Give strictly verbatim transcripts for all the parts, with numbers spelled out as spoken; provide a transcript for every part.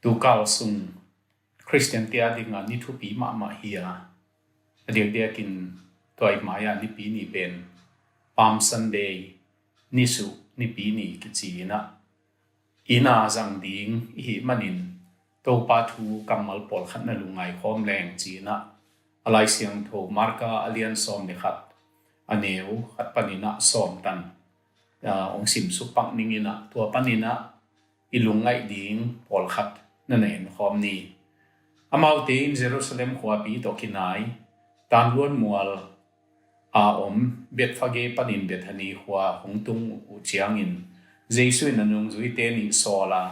Tukal sung Khristian te a dingah ni thupi mahmah hi a, a diakdiakin tua i hmai-ah nipi ni pen Palm Sunday, nisuh nipi ni kici inah, inn ah zang ding i hih manin Topa thu kammal pawlkhat na lungngai khawm leng ci inah, a Lai Siangtho Marka a lian sawm le khat, a neu khat paninah sawm tan, aa, hong simsuk pak ning inah, tua paninah i lungngaih ding pawlkhat na na en khawm ni. Amaute in Jerusalem khuapi tawh kinai, Tanluan mual a om Bethphage panin Bethani khua hong tung uh ciangin, Jesu in a nungzuite nih sawl a,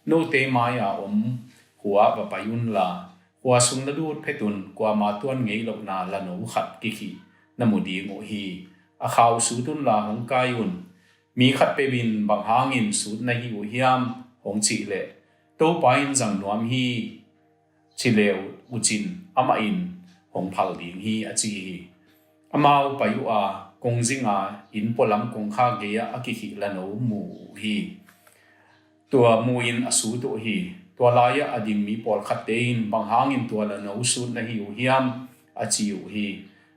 note mai-a om khua va pai unla, khua sung na lut phetun kuama tuan ngei lohna lano khat kikhih na mu ding uh hi. A khau sut unla hong kai un. Mi khat peuh in bang hangin sut na hi uh hiam hong cih leh, Topa in zang nuam hi, ci le uh cin amah in hong phal ding hi, a ci hi. Amau pai uh a, kongzinga inn pualam kongkhak gei-ah a kikhih lano mu uh hi. Tua mu-in a sut uh hi. Tua lai-ah a ding mi pawlkhatte in bang hangin tua lano sut na hi uh hiam, a ci uh hi.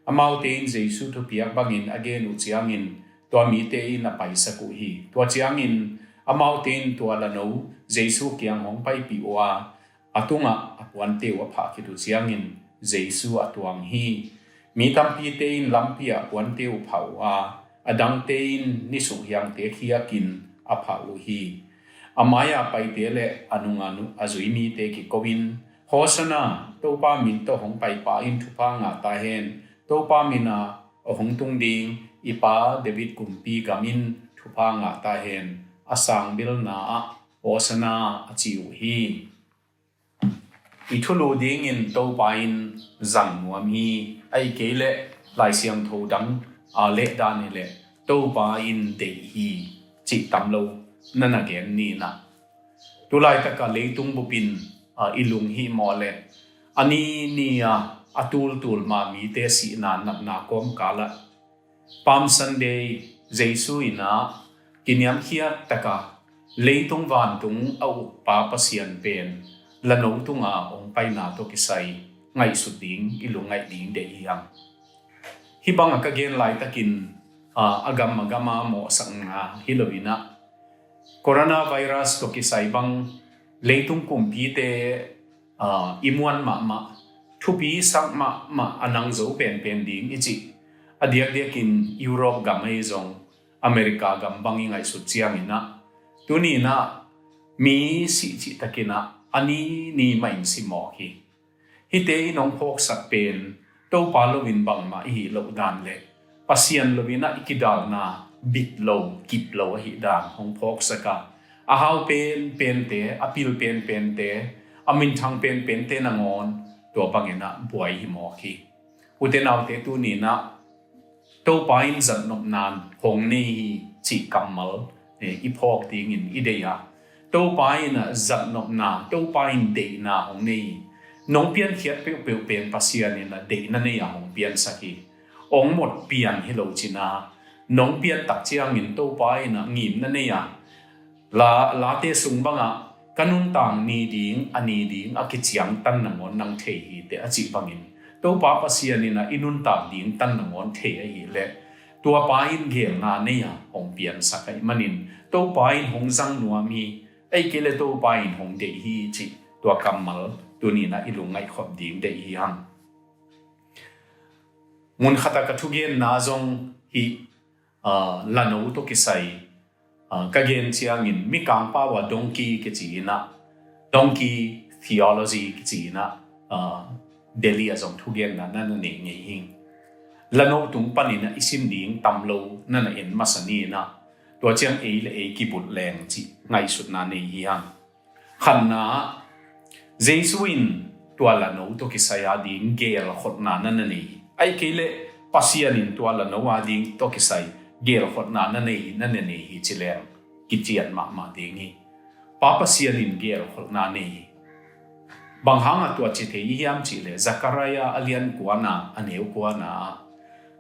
Amaute in Jesu thupiak bangin a gen uh ciangin tua mite in a paisak uh hi. Tua ciangin amaute in tua lano Jesu kiang hong paipih uh a, a tungah a puante uh a phah khit uh ciangin Jesu a tuang hi. Mi tampite in lampi ah puante uh phah uh a, a dangte in nisuh hiangte khiakin a phah uh hi. A mai-a paite le a nunga nu a zui mite kiko in, Hosanna, Topa min tawh hong paipa in thupha ngah ta hen. Topa min a hong tung ding i pa David kumpi gam in thupha ngah ta hen. A sang belna ah Hosanna, a ci uh hi. I thulu dingin Topa in zang nuam hi, ahih kei leh Lai Siangtho dang a leh dan hi leh Topa in deih hi, cih tam lo na na gen ni inah. Tulaitak a leitung bup in, a, i lung hih mawh leh a ni ni a, a tultul ma mite sihna natna kawmkal ah Palm Sunday, Jesu in a kiniamkhiat taka leitung vantung a ukpa Pasian pen lano tunga hong paina tawh kisai ngaihsut ding i lungngaih ding deih hi hang. Hih bangah ka gen laitakin, a, a gam a gam a mawhsakna hi lo inah, coronavirus tawh kisai bang leitung kumpite, a, i muan mahmah, thupi sak mahmah a nang zo penpen ding i cih, a diakdiakin Europe gam ahi zong America gam bang i ngaihsut ciang inah, tuni inah mi sih cihtak inah a ni ni mah in si mawk hi. Hihte in hong phawksak pen Topa lo in bangmah i hih loh dan le Pasian lo inah i kidalna bit lo, kip lo ahih dan hong phawksak a, a hau penpente, a pil penpente, a minthang penpente nangawn tua bang inah buai hi mawk hi. U te nau te, tuni inah Topa in zatnopna hong nei hi cih kammal, eh, i phawk dingin i deih a, Topa in a zatnopna, Topa in deihna hong nei hi. Nong piankhiat peuhpeuh pen Pasian in a deihna nei a hong piansak hi. Hong mot pian hi lo cin a, nong piantak ciangin Topa in a ngimna nei a, La, Late sung bangah, ka nuntak ni ding, a ni ding a kiciangtan nangawn nang thei hi teh a cih bangin, Topa Pasian in a i nuntak ding tan nangawn thei ahih leh, tuapa in geelna nei a hong piansak ahih manin, Topa in hong zang nuam hi, ahih kei leh Topa in hong deih hi cih tua kammal tuni in a i lungngaih khop ding deih hi hang. Mun khat a ka thugenna zong hih, aa, lano tawh kisai, aa, ka gen ciangin Mikang pau a donkey kici in a, donkey theology kici in a, aa, Delhi ah zong thugenna na na nei ngei hi. Lano tung panin a i sin ding tam lo na na en masa ni in a, tua ciang ei le ei kibulh leng cih ngaihsutna nei hi hang. Khatna ah, Jesu in tua lano tawh kisai a ding geelkholhna na na nei hi. Ahih kei leh Pasian in tua lano a ding tawh kisai geelkholhna na nei, na na nei hi ci leng kician mahmah ding hi. Pa Pasian in geelkholhna nei hi. Bang hang a tua ci thei i hiam cih leh Zechariah a lian kuana, a neu kuana ah,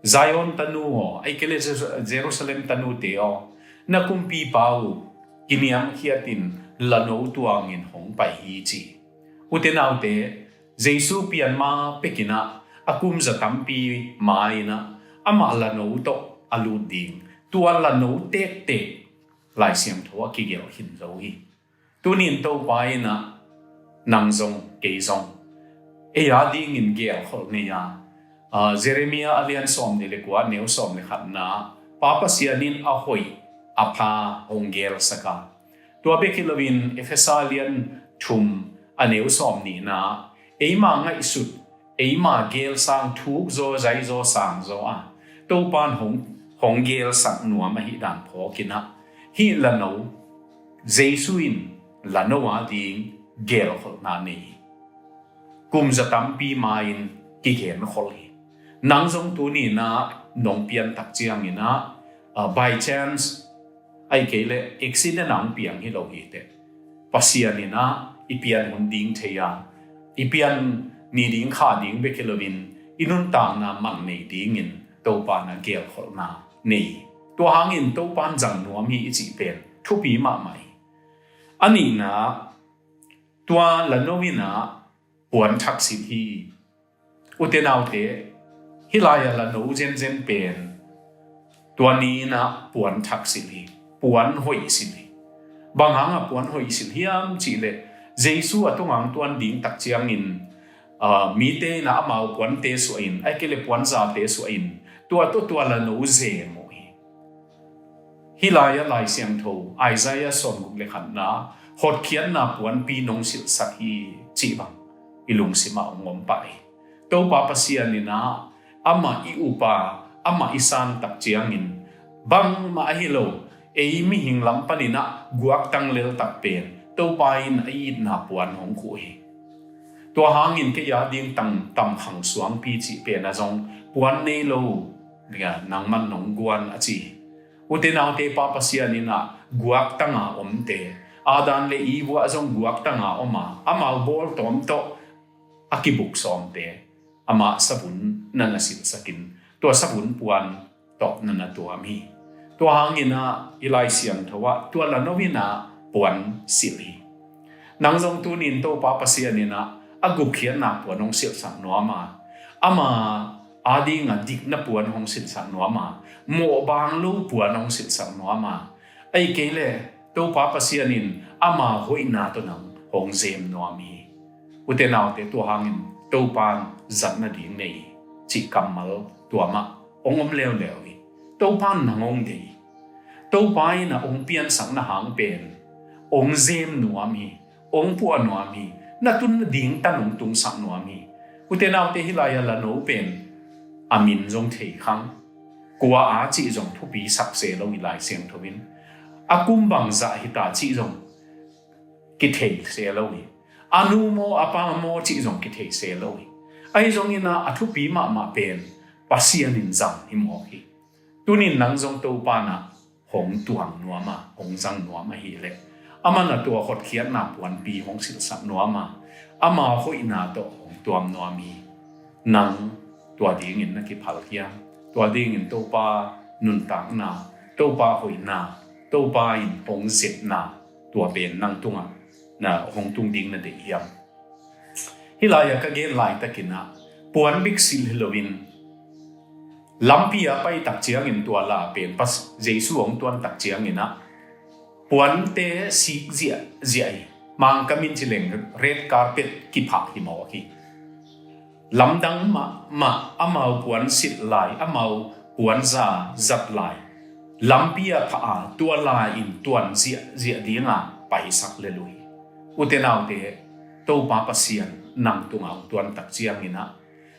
Zion tanu aw, ahih kei leh Jeru-, Jerusalem tanute aw, na kumpipa uh kiniamkhiat in lano tuangin hong pai hi ci. Ute naute, Jesu pianma pekinah a kumza tampi ma-inah amah lano tawh a lut ding, tua lano tektek Lai Siangtho a kigelh khin zo hi. Tunin Topa inah nang zong kei zong ei a dingin gelkholh nei a, Jeremiah a lian sawm nih le kua, neu sawm le khatna, Pa Pasian in a hoih a pha hong gelsaka. Tua bek hi loin Efesa lian thum a neu sawm nihna, eima ngaihsut, eima gelsang thuk zaw zai zaw sang zaw a Topan hong, hong gelsak nuam ahi dan phawkinah hih lano, Jesu in lano a ding gelkholhna nei hi. Kumza tampi ma-in kigenkhol hi. Nang zong tuninah nong piantak cianginah, uh, by chance, ai kei le accident a hong piang hi lo hi teh, Pasian inah i pian hun ding thei a, i pian ni ding kha ding bek hi loin i nuntakna man nei dingin Topa na gelkholhna nei hi. Tua hangin Topan zang nuam hi i cih pen thupi mahmah hi. A nihna, tua lano inah puan thaksit hi. Ute naute, hih lai-a lano zenzen pen tua ni inah puan thaksit hi, puan hoihsit hi. Bang hangah puan hoihsit hiam cihleh, Jesu a tunga hong tuan ding tak ciangin, uh, mite inah amau puante suahin, ai kei le puanzate suahin, tua tawh tua lano zem uh hi. Hih lai-ah Lai Siangtho Isaiah sawmguk le khatna, hotkhiatna puanpi nong silhsak hi cih bang i lungsimah hong om pah hi. Topa Pasian inah amah i upa, amah i santak ciangin bangmah ahi lo, ei mihing lam paninah guaktang leltak pen Topa in a itna puan hong khuh hi. Tua hangin kei a ding tang tamkhang suangpi cih pen a zong puan nei lo, nangman nong guan a ci hi. Ute naute, Pa Pasian inah guaktanga omte, Adam le Eve ah zong guaktanga om a, amau bawltawm tawh a kibuk sawmte, amah savun na na silhsakin, tua savun puan tawh na na tuam hi. Tua hanginah i Lai Siangtho ah tua lano inah puan silh hi. Nang zong tunin Topa Pasian inah a gupkhiatna puan hong silhsak nuam a, ama a dinga dikna puan hong silhsak nuam a, mawhbang lo puan hong silhsak nuam a, ei kei le Topa Pasian in ama hoihna tawh nang hong zem nuam hi. Ute naute, tua hangin Topan zatna ding nei cih kammal tua mah hong om leuleu hi. Topan nang hong deih hi. Topa inah hong piansakna hang pen hong zem nuam hi, hong puah nuam hi, na tunna ding tan hong tungsak nuam hi. Ute naute, hih lai-ah lano pen a min zong thei khang, kua a cih zong thupi sak se lo hi Lai Siangtho in. A kum bangzah hita cih zong kithei se lo hi. A nu maw, a pa maw cih zong kithei se lo hi. Ahi zongin a thupi mahmah pen Pasian in zang hi mawk hi. Tunin nang zong Topa inah hong tuam nuam a, hong zang nuam ahileh, aman a tua hotkhiatna puanpi hong silhsak nuam a, ama hoihna tawh hong tuam nuam hi. Nang tua dingin na kiphal hiam? Tua dingin Topa nuntakna, Topa hoihna, Topa in hong zepna, tua pen nang tungah na hong tung ding na deih hiam? Hih lai-ah ka gen laitakinah puan bek silh hi loin, lampi a paitak ciangin tua la pen Pas-, Jesu hong tuantak cianginah puante sik ziahziah hi. Mangkam in ci leng red carpet kiphah hi mawk hi. Lamdang mahmah, amau puan silh lai, amau puanza zat lai, lampi a phah a, tua la in tuan ziahziah dinga paisak lel uh hi. Ute naute, Topa Pasian nang tungah hong tuantak cianginah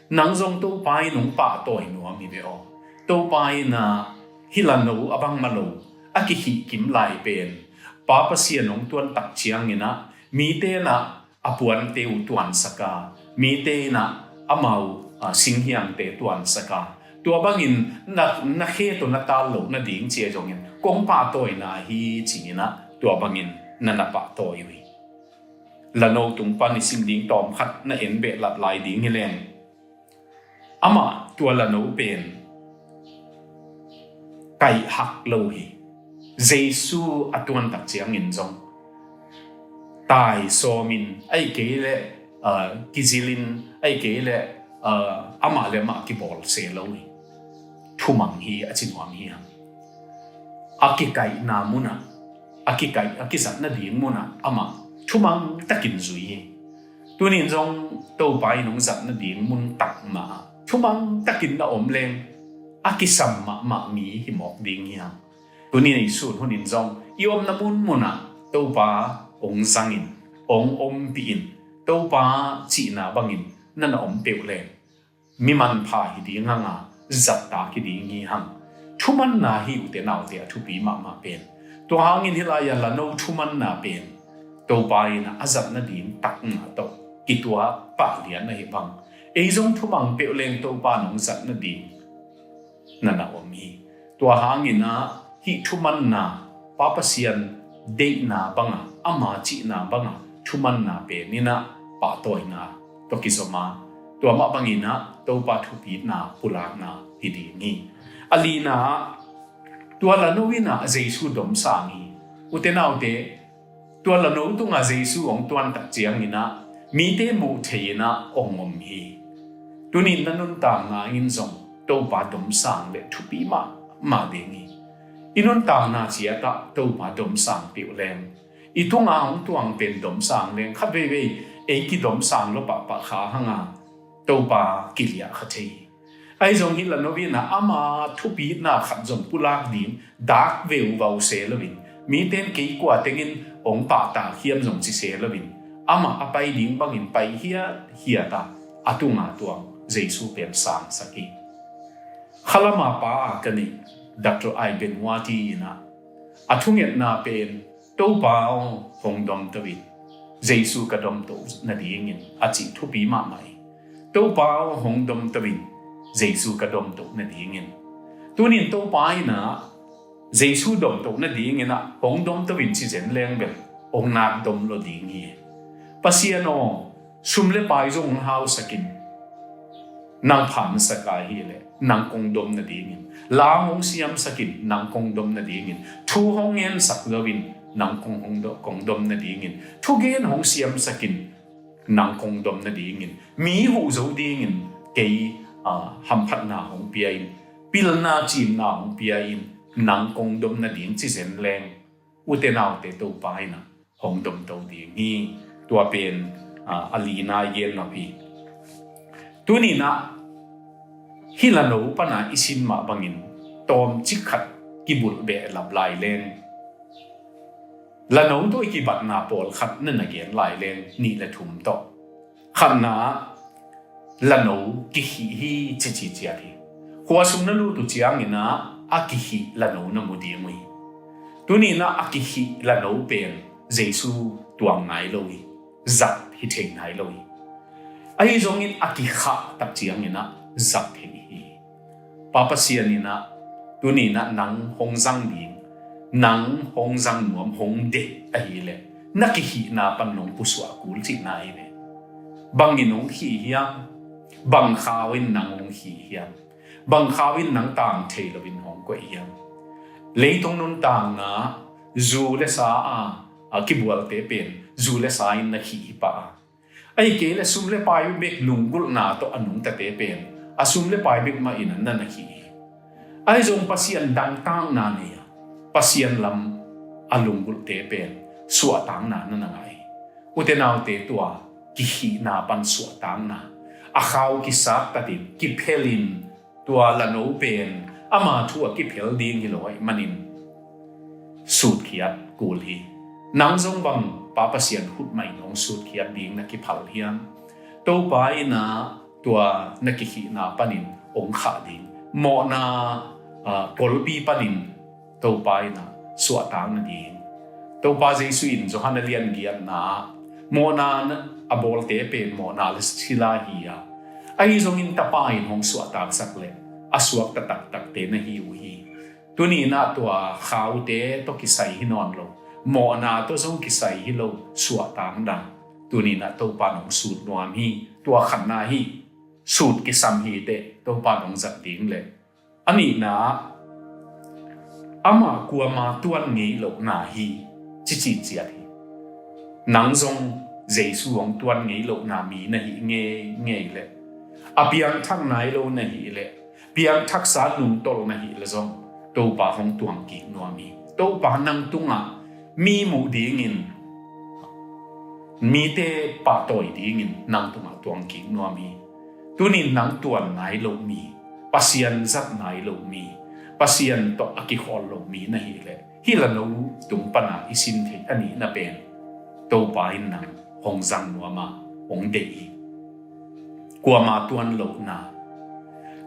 nang zong Topa in hong pahtawi nuam hi ve aw. Topa inah hih lano a bangmah lo a kikhihkim lai pen Pa Pasian hong tuantak cianginah mite inah a puante uh tuansaka, mite inah amau, ah, singhiangte tuansaka, tua bangin na, na khe tawh na tal loh nading ci-a zongin kong pahtawina hi ci-inah tua bangin na na pahtawi uh hi. Lano tung pan i sim ding tawmkhat na en behlap lai ding hi leng, amah tua lano pen kaihhak lo hi. Jesu a tuantak ciangin zong tai sawmin, ahih kei leh, ah, kizilin, ahih kei leh, ah, amah le amah kibawl se lo hi. Thumang hi a ci nuam hi hang. A kikaihna munah, a kikaih, a kizat nading munah amah thumang takin zui hi. Tunin zong Topa in hong zat nading mun tak mah ah thumang takin na om leng a kisam mahmah mi hi mawk ding hi hang. Tuni nei sun hunin zong i omna munmunah Topa hong zangin, hong ompihin, Topa cihna bangin na na om peuh leng mi manpha hi ding hanga, zattak hi ding hi hang. Thumanna hi, ute naute, a thupi mahmah pen. Tua hangin hih lai-a lano thumanna pen Topa in a zat nading takna tawh kituak pah lian ahi bang, ei zong thumang peuh leng Topa in hong zat nading na na om hi. Tua hangin ah hih thumanna, Pa Pasian deihna banga, ama cihna banga thumanna pen in ah pahtawina tawh kizom a, tua mah bangin ah Topa thupitna pulakna hi ding hi. A lina ah, tua lano in ah Jesu domsang hi. Ute naute, tua lano tungah Jesu hong tuan tak ciangin ah mite muh thei in ah hong om hi. Tunin na nuntakna in zong Topa domsang leh thupi mahmah ding hi. I nuntakna ciatah Topa domsang peuh leng, i tunga hong tuang pen domsang leng, khat veivei ei kidomsang lo pahpah kha hanga Topa kiliah kha thei hi. Ahi zong hih lano in ah ama thupitna khat zong pulak ding dak veuvau se loin, mite in kei kua tengin hong pahtak hiam zong ci se loin, amah a pai ding bangin pai hiathiat a, a tunga tuang Jesu pen sangsak hi. Khalama pa a ka neih Doctor Ai Benhuati in ah a thungetna pen, Topa aw, hong domto in, Jesu ka domto nadingin, a cih thupi mahmah hi. Topa aw, hong domto in, Jesu ka domto nadingin. Tunin Topa in ah Jesu domto nadingin ah hong domto in ci zen leng bel hong nak dom lo ding hi. Pasian aw, sum le pai zong hong hausakin, nang phansak a hileh nang kong dom nadingin, la hong siamsakin nang kong dom nadingin, thu hong ngensak loin nang kong hong do-, kong dom nadingin, thugen hong siamsakin nang kong dom nadingin, mi huh zo dingin kei, ah, hamphatna hong pia in, pilna cimna hong pia in, nang kong dom nading ci zen leng, ute naute, Topa in ah hong domto ding hi. Tua pen, ah, a lina gen lo hi. Tunin ah hih lano pana i sin mah bangin tawmcik khat kibulh behlap lai leng, lano tawh i kibatna pawlkhat na na gen lai leng, nih le thum tawh. Khatna, lano kikhih hi, cici ciat hi. Khua sung na lut uh ciangin ah a kikhih lano na mu ding uh hi. Tunin ah a kikhih lano pen Jesu tuang nai lo hi. Zat hi thei nai lo hi. Ahi zongin a kikhah tak ciangin ah zat thei hi. Pa Pasian in ah tunin ah nang hong zang ding, nang hong zang nuam, hong deih ahileh, na kikhihna pan nong pusuah kul cihna hi ve. Bangin hong khih hiam? Bang khau in nang hong khih hiam? Bang khau in nang tang thei loin hong koih hiam? Leitung nuntakna, zu le sa a, a kibualte pen zu le sa in na khih hi pah a, ahih kei leh sum le pai bekbek lunggulhna tawh a nungtate pen a sum le pai bek mah in a na na khih hi. Ahi zong Pasian dangtakna nei a, Pasian lam a lunggulhte pen suahtakna na na ngah hi. Ute naute, tua kikhihna pan suahtakna, a khau kisaktatin, kiphelin, tua lano pen ama thu a kiphel ding hi lo ahih manin sutkhiat kul hi. Nang zong bang Pa Pasian khut mah in hong sutkhiat ding na kiphal hiam? Topa in ah tua na kikhihna panin hong khah ding, mawhna, ah, kolpi panin Topa in ah suahtak nading. Topa Jesu in Johan a lian giatna ah mawhna a bawlte pen mawhna le sila hi a, ahi zongin Tapa in hong suahtaksak leh a suakta taktakte na hi uh hi. Tunin ah tua khaute tawh kisai hi nawn lo, mawhna tawh zong kisai hi lo suahtakna, tunin ah Topa in hong sut nuam hi. Tua khatna hi. Sut kisam hi teh, Topa in hong zat ding leh. A nihna ah, amah kuama tuan ngei lohna hi, cici ciat hi. Nang zong Jesu hong tuan ngei lohna mi na hih ngeingei leh, a piangthak nai lo na hih leh, piangthaksa nungtolh na hih leh zong Topa hong tuang kik nuam hi. Topa nang tungah mi muh dingin, mite pahtawi dingin nang tungah tuang kik nuam hi. Tunin nang tuan nai lo mi, Pasian zat nai lo mi, Pasian tawh a kikhawl lo mi na hih leh, hih lano tung pana i sin theih a nihna pen Topa in nang hong zang nuam a, hong deih hi. Kuama tuan lohna.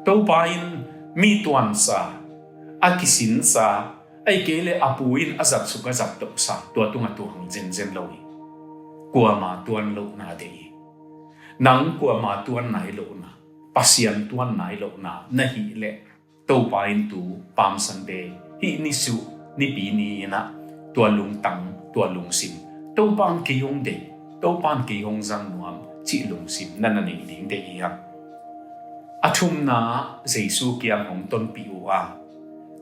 Topa in mi tuansa, a kisinsa, ahih kei leh a pu in a zatsuk a zattohsa, tua tungah tuang zenzen lo hi. Kuama tuan lohna deih hi. Nang kuama tuan nai lohna, Pasian tuan nai lohna na hih leh, Topa in tu Palm Sunday, hih ni suh, Nipi ni in ah, tua lungtang, tua lungsim, Topa in kei hong deih, Topa in kei hong zang nuam cih lungsim na na neih ding deih hi hang. A thumna, Jesu kiang hong tonpih uh a,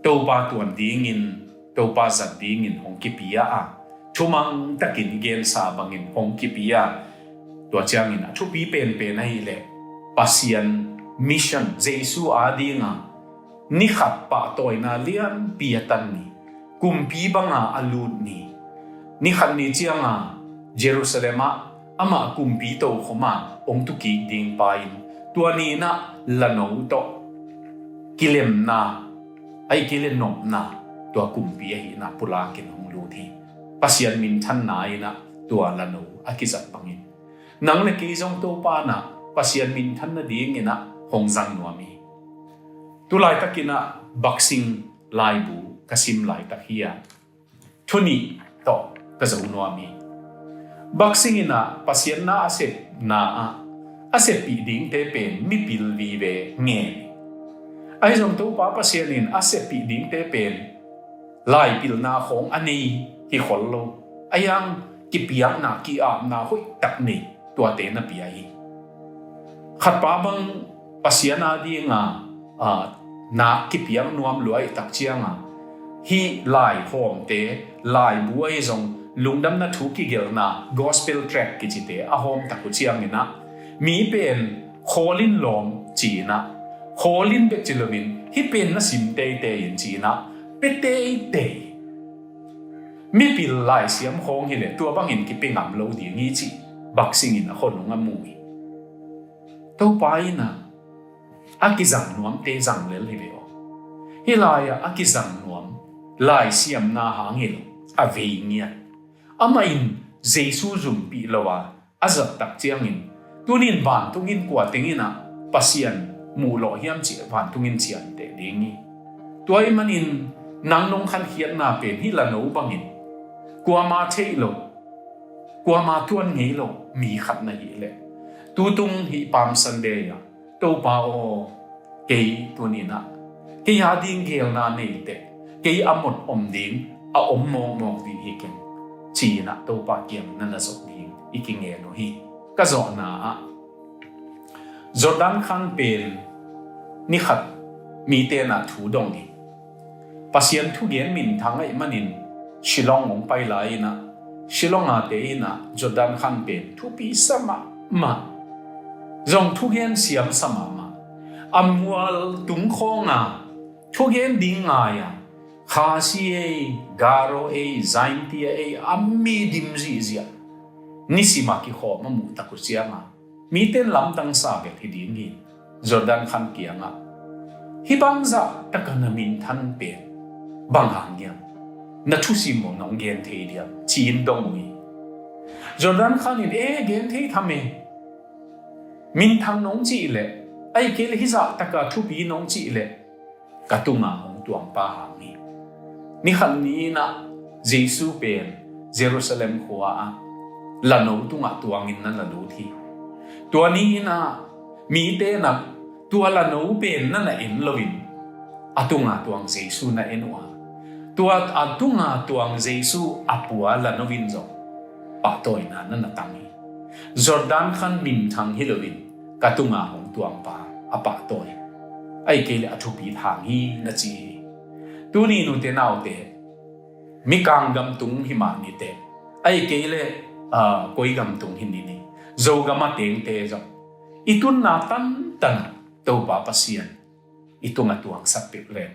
Topa tuan dingin, Topa zat dingin hong kipia a, thumang takin i gensa bangin hong kipia. Tua ciangin a thupi penpen ahih leh, Pasian mission, Jesu a dinga ni khat pahtawina lianpi a tan ni, kumpi banga a lut ni, ni khat ni cianga Jerusalem ah amah kumpi tokhom a hong tukik ding pa in, tua ni in ah lano tawh kilemna, ahih kei leh nopna, tua kumpi ahihna pulakin hong lut hi. Pasian minthanna in ah tua lano a kizat bangin, nang leh kei zong Topa in ah Pasian minthan nadingin ah hong zang nuam hi. Tulaitakin ah Baksing laibu ka sim laitak hi a, thu nih tawh ka zo nuam hi. Baksing in ah Pasian na a sepna ah a seppih dingte pen mipil vive ngen hi. Ahi zong Topa Pasian in a seppih dingte pen laipilna khawng a nei hi khol lo. Ahi hang kipiakna, ki-apna hoihtak nei, tuate na pia hi. Khatpa bang Pasian a dinga, a, nak kipiak nuam lua ahih tak cianga, hih laihawmte, laibu ahi zong lungdamna thu kigelhna, gospel tract kicite a hawm tak uh ciangin ah, mi pen khawl in lawm ci-in ah, khawl in bek ci loin, hih pen na sim teitei in ci-in ah, pia teitei. Mipil laisiam khawng hi leh tua bangin kipia ngam lo ding hi cih Baksing in a khonung a mu hi. Topa in ah a kizang nuamte zang lel hi ve aw. Hih lai-ah a kizang nuam laisiamna hang hi lo, a vei ngiat. Amah in Jesu zumpih lo a, a zat tak ciangin, tunin vantung in kua teng in ah Pasian muh lawh hiam cih vantung in ciamteh ding hi. Tua ahih manin nang nong khankhiatna pen hih lano bangin, kuama theih lo, kuama tuan ngei lo mi khat na hih leh, tutung hih Palm Sunday ah, Topa aw, kei tuni-in ah kei a ding geelna nei teh, kei a mot om ding a om mawkmawk ding hi keng, ci-in ah Topa kiang na na zong ding i kingen uh hi. Ka zawhna ah, Jordan khan pen ni khat mite in ah thu dong hi. Pasian thugen minthang ahih manin Shillong hong pai lai-in ah, Shillong a te in ah Jordan khan pen thupi sa mahmah, zong thugen siam sa mahmah. A mual tung khawng a thugen ding ngai a, Khasi ei, Garo ei, Jaintia ei, a mi dim zihziah nisim a kikhawm a muh tak uh ciang a, mite in lamdang sa bek hi ding hi. Jordan khan kiangah, hih bangzah taka na minthan pen bang hang hiam? Na thusim maw nong gen thei diam? Ci-in dong uh hi. Jordan khan in, e, gen thei tham e. Minthang nong cih leh, ahih kei leh hih zah taka thupi nong cih leh, ka tunga hong tuangpa hang hi. Ni khat ni-in ah Jesu pen Jerusalem khua ah lano tungah tuangin na na lut hi. Tua ni-in ah mite in ah tua lano pen na na en loin, a tunga tuang Jesu na en uh a, tua a tunga tuang Jesu a pua lano in zong pahtawina na na tang hi. Jordan khan minthang hi loin, ka tunga hong tuangpa a pahtawi, ahih kei leh a thupit hang hi, na ci hi. Tuni nute naute, mikang gam tung hi mah ni teh, ahih kei leh Aa, koi gam tung hi ni ni, Zogam a tengte zong i tunna tantan ah Topa Pasian i tungah tuangsak peuh leng,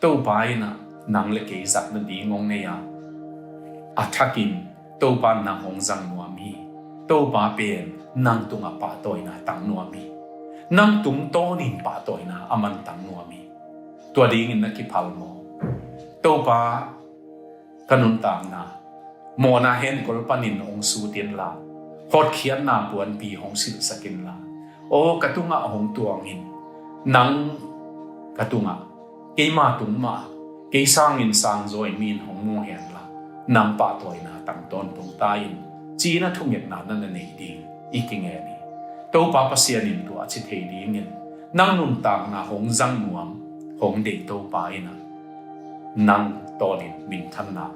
Topa in ah nang le kei zat nading hong nei a, a thakin Topa nang hong zang nuam hi. Topa pen nang tungah pahtawina tang nuam hi. Nang tungtawnin pahtawina a man tang nuam hi. Tua dingin na kiphal maw? Topa, ka nuntakna mawhna henkol panin hong sut inla, hotkhiatna puanpi hong silhsak inla, aw, ka tungah hong tuang in. Nang ka tungah, keima tung mah, kei sangin sangzaw in mi in hong mu henla, nang pahtawina tang tawntung ta in, ci-in a thungetna na na nei ding i kingen hi. Topa Pasian in tua a ci thei dingin, nang nuntakna hong zang nuam, hong deih Topa in ah nang tawnin minthanna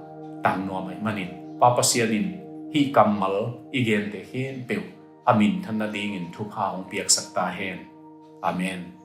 tang nuam ahih manin, Pa Pasian in hih kammal i gente khempeuh a minthan nadingin thupha hong piaksak ta hen. Amen.